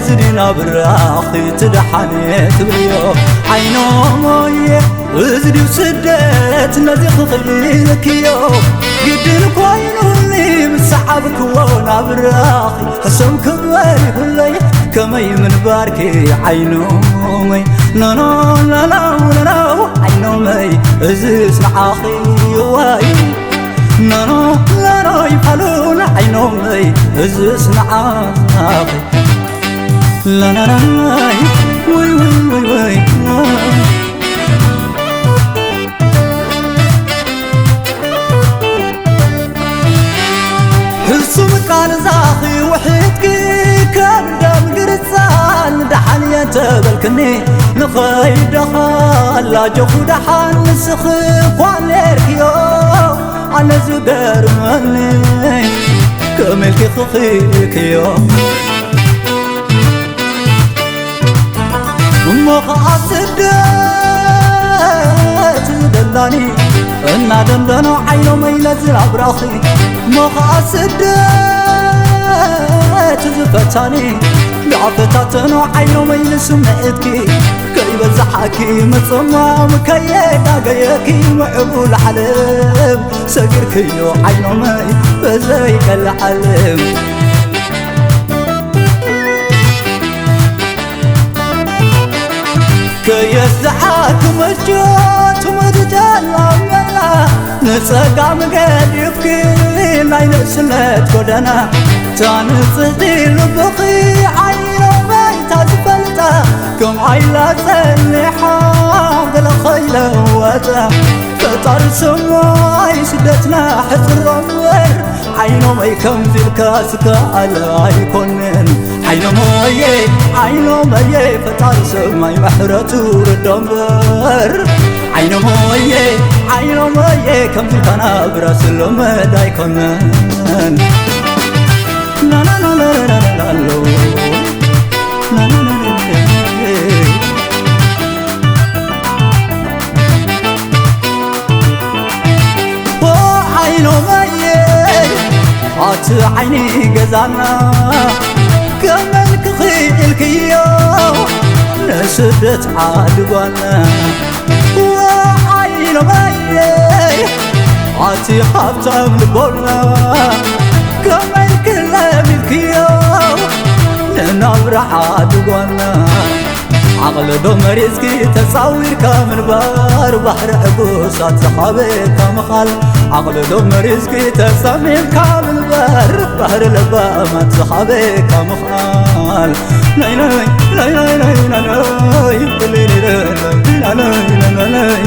እዚ ድዩ ናብራኺ እቲ ደሓን ትብልዮ? ዓይኖሞየ፣ እዚ ድዩ ስደት ነዚ ክኽልክዮ? ግድን ኮይኑኒ ምስ ሰዓብክዎ ናብራኺ፣ ሕሰም ክበሪ ሁለይ ከመይ ምንባርኪ ዓይኖመይ። ኖኖ ኖኖ ኖኖ ዓይኖመይ፣ እዝስ ንዓኺ ዋይ። ኖኖ ኖኖ ይፋሉን ዓይኖመይ፣ እዝስ ንዓኺ። ላላላይ ወይ ወይ ወይ ወይ። ሕሱም ቃል ዛኺ ውሕድኪ ከም ደም ግርጻን ደሓን እየ እንተበልክኒ፣ ንኸይድ ደኻ ኣላጆኹ ደሓን ንስኺ እኳ ኔርክዮ። ኣነ ዝገርመኒ ከመይ ኢልኪ ክኽኢልክዮ? እሞ ኸዓ ስደት ዝደላኒ እናደንደኖ ዓይኖመይ ነዚ ናብራኺ። እሞ ኸዓ ስደት ዝፈታኒ ዳኣ ፈታተኖ ዓይኖመይ ንስምዒትኪ። ከይበዝሓኪ ምጽማም ከየዳገየኪ ምዕቡል ዓለም ሰጊርክዮ ዓይኖመይ በዘይ ቀልዓለም። ከየስሓት መጆት ምድጃላ መላ ንጸጋም ገዲፍኪ ናይ ንእስነት ጎደና ታንጽቲ ልብኺ ዓይኖመይ ታዝፈልጣ ከም ዓይላ ጸኒሓ ገለ ኸይለወጠ ፈጣሪ ሰማይ ስደትና ሕጽሮ እምበር ዓይኖመይ ከምዚ ኢልካ ዝከኣል ኣይኮንን። ዓይኖመየ ዓይኖመየ ፈጣሪ ሰማይ ምሕረቱ ርዶ እምበር ዓይኖመየ ዓይኖመየ ከምዚ ኢልካ ናብራ ዝልመድ ኣይኮንን። ናናናናናናሎ ናናናናናሎ ኦ ዓይኖመየ ኣቲ ዓይኒ ገዛና ከመይ ክኽኢልክዮ ንስደት ዓዲ ጓና ኦ ዓይኖመየ ኣቲ ሃብታም ልቦና ከመይ ክለሚድክዮ ንናብራ ዓዲ ጓና ዓቕሊ ዶ መሪጽኪ ተጻዊርካ ምንባር ባሕሪ ዕጉሳት ዝኻበካ ምኻል ዓቕሊ ዶ መሪጽኪ ተጸሚምካ ምንባር ባሕሪ ለባማት ዝኻበካ ምኻል ናይ ናይ ናይ ናይ ናይ ናይ ናይ ናይ ናይ ናይ ናይ ናይ ናይ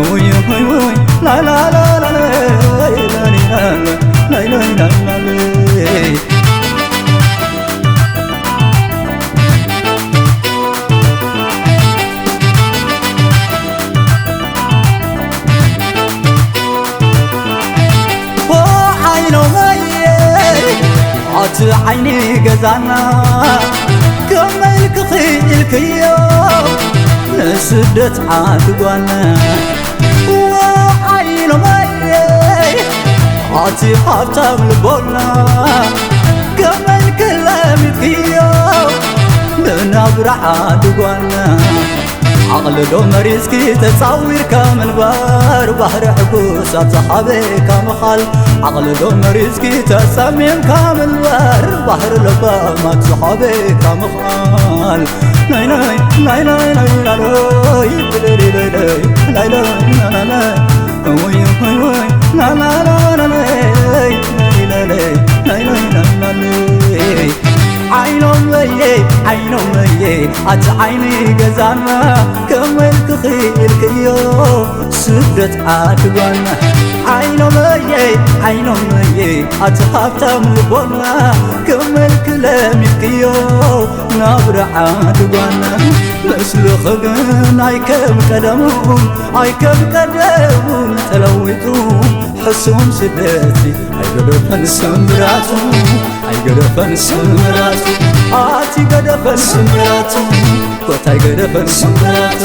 ውይ ውይ ውይ ላላላላላይ ላሊላላላይ ላሊላላላይ ኦ ዓይኖመየ ኣቲ ዓይኒ ገዛና ከመይ ክኽኢልክዮ ንስደት ዓዲ ጓና ኦ ዓይኖመየ ኣቲ ሃብታም ልቦና ከመይ ክለሚድክዮ ንናብራ ዓዲ ጓና ዓቕሊ ዶ መሪጽኪ ተጻዊርካ ምንባር ባሕሪ ዕጉሳት ዝኻበካ ምኻል ዓቕሊ ዶ መሪጽኪ ተጸሚምካ ምንባር ባሕሪ ለባማት ዝኻበካ ምኻል ናይ ናይ ናይ ናይ ናይ ላሎይ ብልልልልይ ናይ ናይ ናይ ናይ ወይ ወይ ወይ ላላላላለይ ናይ ናይ ናይ ናይ ናይ ናይ ዓይኖመየ ዓይኖመየ ኣቲ ዓይኒ ገዛና ከመይ ክኽኢልክዮ ስደት ዓዲ ጓና ዓይኖመየ ዓይኖመየ ኣቲ ሃብታም ልቦና ከመይ ክለሚድክዮ ናብራ ዓዲ ጓና ምስልኺ ግን ኣይከም ቀደሙ ኣይከም ቀደሙ ተለዊጡ ሕሱም ስደት ኣይገደፈን ስምራቱ ኣይገደፈን ስምራቱ ኣቲ ገደፈን ስምራቱ ኮታ ኣይገደፈን ስምራቱ